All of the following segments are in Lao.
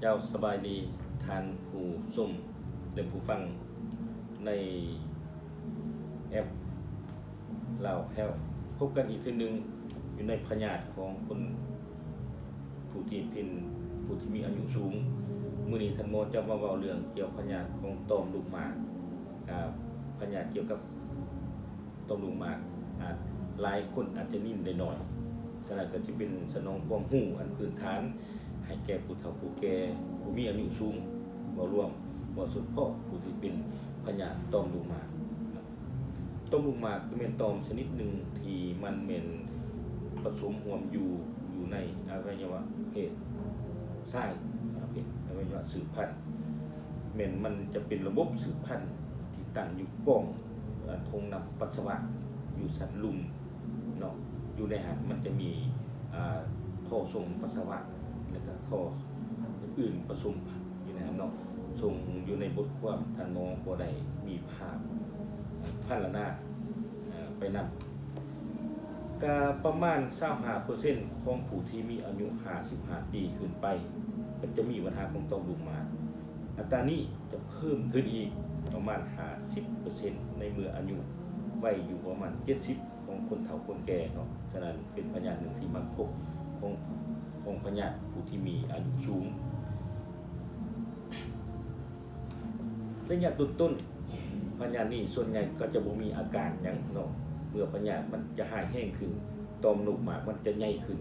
ເຈົ້າ ສະບາຍດີທ່ານຜູ້ຊົມ ແລະ ຜູ້ຟັງໃນແອັບ Lao Health ພົບກັນອີກເທື່ອໜຶ່ງຢູ່ໃນພະຍາດຂອງຄົນ ຜູ້ທີ່ເປັນ ຜູ້ທີ່ມີອາຍຸສູງ. ມື້ນີ້ທ່ານໝໍຈະມາເວົ້າເລື່ອງກ່ຽວພະຍາດຂອງຕ່ອມລູກໝາກ ກັບພະຍາດກ່ຽວກັບ ຕໍ່າລູກໝາກ ອາດ ຫຼາຍຄົນອາດຈະຍິນໄດ້ໜ້ອຍ, ສະນັ້ນກໍຈະເປັນສະໜອງຄວາມຮູ້ອັນພື້ນຖານໃຫ້ແກ່ຜູ້ເຖົ້າຜູ້ແກ່ ຜູ້ມີອາຍຸສູງ ເວົ້າລວມ, ເວົ້າສະເພາະຜູ້ທີ່ເປັນພະຍາດຕ່ອມລູກໝາກ. ຕໍ່າລູກໝາກກໍແມ່ນຕໍ່ມຊະນິດໜຶ່ງທີ່ມັນແມ່ນປະສົມຮ່ວມຢູ່ ຢູ່ໃນອະໄວຍະວະເພດຊາຍ, ອະໄວຍະວະສືບພັນ ແມ່ນມັນຈະເປັນລະບົບສືບພັນທີ່ຕັ້ງຢູ່ກ້ອງ ອາ ຖົງນ້ຳປັດສະວະຢູ່ຊັ້ນລຸ່ມເນາະ. ຢູ່ໃນຫັ້ນມັນຈະມີ ອາ ທໍ່ສົ່ງປັດສະວະ ແລະກະທໍ່ອື່ນໆປະສົມຢູ່ໃນຫັ້ນເນາະ. ສົ່ງຢູ່ໃນບົດຄວາມ ທ່ານໝໍກໍໄດ້ມີພາບພັນລະນາ ອາ ໄປນຳ. ກະປະມານຊາວຫ້າເປີເຊັນຂອງຜູ້ທີ່ມີອາຍຸຫ້າສິບຫ້າປີຂຶ້ນໄປ ກໍຈະມີບັນຫາຂອງຕ່ອມລູກໝາກ. ອັດຕານີ້ຈະເພີ່ມຂຶ້ນອີກປະມານຫ້າສິບເປີເຊັນ ໃນເມື່ອອາຍຸໄວຢູ່ປະມານເຈັດສິບຂອງຄົນເຖົ້າຄົນແກ່ເນາະ. ສະນັ້ນເປັນພະຍາດໜຶ່ງທີ່ມັກພົບຂອງ ຂອງພະຍາດຜູ້ທີ່ມີອາຍຸສູງ. ໄລຍະຕົ້ນໆ ພະຍາດນີ້ສ່ວນໃຫຍ່ກໍຈະບໍ່ມີອາການຫຍັງເນາະ. ເມື່ອພະຍາດມັນຈະຮ້າຍແຮງຂຶ້ນ, ຕ່ອມລູກໝາກມັນຈະໃຫຍ່ຂຶ້ນ,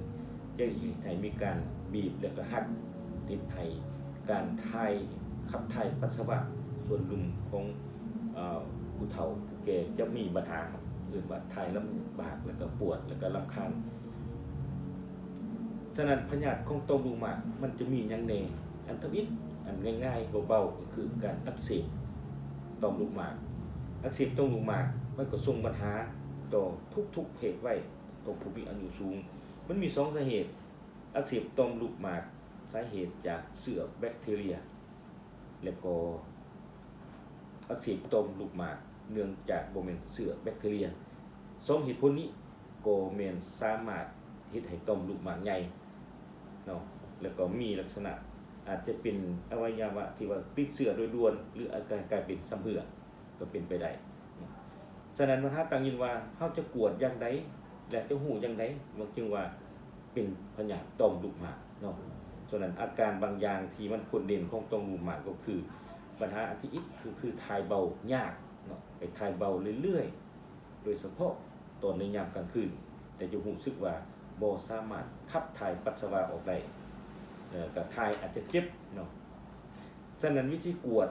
ຈະເຮັດໃຫ້ມີການບີບ ແລະກະຮັດ, ເຮັດໃຫ້ການຖ່າຍ ຂັບຖ່າຍປັດສະວະສ່ວນລຸ່ມຂອງ ເອີ ຜູ້ເຖົ້າຜູ້ແກ່ຈະມີບັນຫາ, ເອີ້ນວ່າຖ່າຍລຳບາກ ແລະກະປວດ ແລະກະລຳຄານ. ສະນັ້ນພະຍາດຂອງຕ່ອມລູກໝາກມັນຈະມີຫຍັງແດ່? ອັນທຳອິດ ອັນງ່າຍໆ ເບົາໆ ກໍຄືການອັກເສບຕ່ອມລູກໝາກ. ອັກເສບຕ່ອມລູກໝາກມັນກໍສົ່ງບັນຫາຕໍ່ທຸກໆເພດໄວຂອງຜູ້ມີອາຍຸສູງ. ມັນມີສອງສາເຫດ, ອັກເສບຕ່ອມລູກໝາກສາເຫດຈາກເຊື້ອແບັກເທເຣຍ ແລະກໍອັກເສບຕ່ອມລູກໝາກເນື່ອງຈາກບໍ່ແມ່ນເຊື້ອແບັກເທເຣຍ. ສອງເຫດຜົນນີ້ກໍແມ່ນສາມາດເຮັດໃຫ້ຕ່ອມລູກໝາກໃຫຍ່ເນາະ ແລະກໍມີລັກສະນະອາດຈະເປັນອະໄວຍະວະທີ່ວ່າຕິດເຊື້ອໂດຍດ່ວນ ຫຼືອາດກາຍເປັນຊຳເຮື້ອກໍເປັນໄປໄດ້. ສະນັ້ນບັນຫາຕັ້ງຢູ່ວ່າເຮົາຈະກວດຢ່າງໃດ ແລະຈະຮູ້ຢ່າງໃດ ມັນຈຶ່ງວ່າເປັນພະຍາດຕ່ອມລູກໝາກເນາະ. ສະນັ້ນອາການບາງຢ່າງທີ່ມັນໂດດເດັ່ນຂອງຕ່ອມລູກໝາກກໍຄື ບັນຫາອັນທີໜຶ່ງ ຄື ຄືຖ່າຍເບົາຍາກເນາະ, ໄປຖ່າຍເບົາເລື້ອຍໆ ໂດຍສະເພາະຕອນໃນຍາມກາງຄືນ ແຕ່ຈະຮູ້ສຶກວ່າບໍ່ສາມາດຂັບຖ່າຍປັດສະວະອອກໄດ້ ແລ້ວກໍຖ່າຍອາດຈະເຈັບເນາະ. ສະນັ້ນວິທີກວດ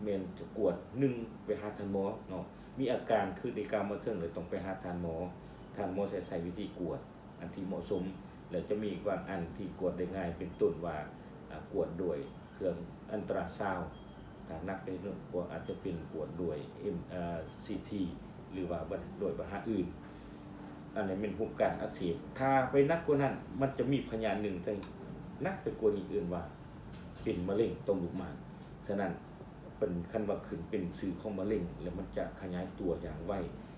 ແມ່ນຈະກວດ ໜຶ່ງ ໄປຫາທ່ານໝໍເນາະ, ມີອາການຄືໄດ້ກ່າວມາເທິງ ແລ້ວຕ້ອງໄປຫາທ່ານໝໍ. ທ່ານໝໍຈະໃຊ້ວິທີກວດອັນທີ່ເໝາະສົມ ແລະຈະມີບາງອັນທີ່ກວດໄດ້ງ່າຍ ເປັນຕົ້ນວ່າ ອາ ກວດດ້ວຍເຄື່ອງອັນຕຣາຊາວ, ຖ້າໜັກໄປກວ່າອາດຈະເປັນກວດດ້ວຍ ເອັມ ເອີ ຊີທີ ຫຼືວ່າດ້ວຍບັນຫາອື່ນ. ອັນນັ້ນແມ່ນຮູບການອັກເສບ. ຖ້າໄປໜັກກວ່ານັ້ນ ມັນຈະມີພະຍາດໜຶ່ງທີ່ໜັກໄປກວ່ານີ້ ເອີ້ນວ່າເປັນມະເຮັງຕ່ອມລູກໝາກ. ສະນັ້ນ ເປັນ ຄັນວ່າຂຶ້ນເປັນຊື່ຂອງມະເຮັງ ແລ້ວມັນຈະຂະຫຍາຍຕົວຢ່າງໄວ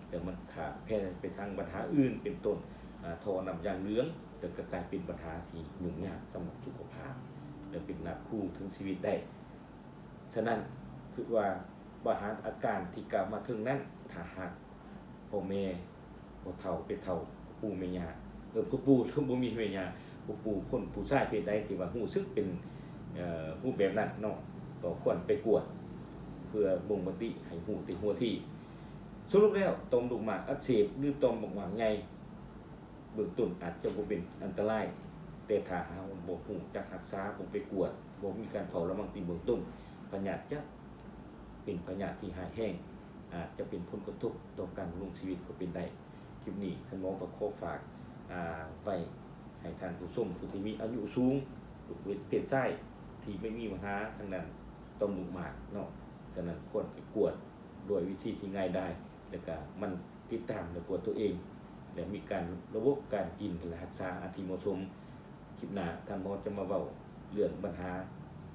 ແລ້ວມັນຂາແຜ່ໄປທາງບັນຫາອື່ນ ເປັນຕົ້ນ ອາ ທໍ່ນ້ຳຢາງເຫຼືອງ ແລ້ວກໍກາຍເປັນບັນຫາທີ່ຫຍຸ້ງຍາກສຳລັບສຸຂະພາບ ແລະເປັນນາກຂູ່ເຖິງຊີວິດໄດ້. ສະນັ້ນ ຄິດວ່າບັນຫາອາການທີ່ກ່າວມາເທິງນັ້ນ ຖ້າຫາກພໍ່ແມ່ ພໍ່ເຖົ້າ ແມ່ເຖົ້າ ປູ່ແມ່ຍ່າ ເອີ ພໍ່ປູ່ ບໍ່ມີແມ່ຍ່າ ພໍ່ປູ່ ຄົນຜູ້ຊາຍເພດໃດທີ່ວ່າຮູ້ສຶກເປັນ ເອີ ຮູບແບບນັ້ນເນາະ ກໍຄວນໄປກວດ ເພື່ອບົ່ງມະຕິໃຫ້ຮູ້ແຕ່ຫົວທີ. ສະຫຼຸບແລ້ວ ຕ່ອມລູກໝາກອັກເສບ ຫຼື ຕ່ອມລູກໝາກໃຫຍ່ ເບື້ອງຕົ້ນອາດຈະບໍ່ເປັນອັນຕະລາຍ, ແຕ່ຖ້າເຮົາບໍ່ຮູ້ຈັກຮັກສາ, ບໍ່ໄປກວດ, ບໍ່ມີການເຝົ້າລະວັງທີ່ເບື້ອງຕົ້ນ, ພະຍາດຈະເປັນພະຍາດທີ່ຮ້າຍແຮງ, ອາດຈະເປັນຜົນກະທົບຕໍ່ການດຳລົງຊີວິດກໍເປັນໄດ້. ຄລິບນີ້ທ່ານໝໍກໍຂໍຝາກ ອາ ໄວ້ໃຫ້ທ່ານຜູ້ຊົມຜູ້ທີ່ມີອາຍຸສູງ, ເພດຊາຍທີ່ໄປມີບັນຫາທາງດ້ານຕ່ອມລູກໝາກເນາະ, ສະນັ້ນຄວນໄປກວດດ້ວຍວິທີທີ່ງ່າຍດາຍ ແລ້ວກະໝັ່ນຕິດຕາມ ແລະ ກວດຕົວເອງ ແລະ ມີການ ລະບົບການກິນ ແລະ ຮັກສາອັນທີ່ເໝາະສົມ. ຄລິບໜ້າທ່ານໝໍຈະມາເວົ້າເລື່ອງບັນຫາ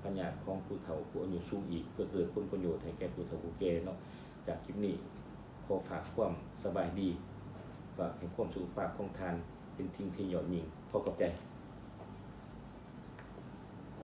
ພະຍາດຂອງຜູ້ເຖົ້າຜູ້ອາຍຸສູງອີກ ເພື່ອເກີດຜົນປະໂຫຍດໃຫ້ແກ່ຜູ້ເຖົ້າຜູ້ແກ່ເນາະ. ຈາກຄລິບນີ້ ຂໍຝາກຄວາມສະບາຍດີ, ຝາກໃຫ້ຄວາມສຸຂະພາບຂອງທ່ານເປັນສິ່ງທີ່ຍອດຍິ່ງ. ຂໍຂອບໃຈ.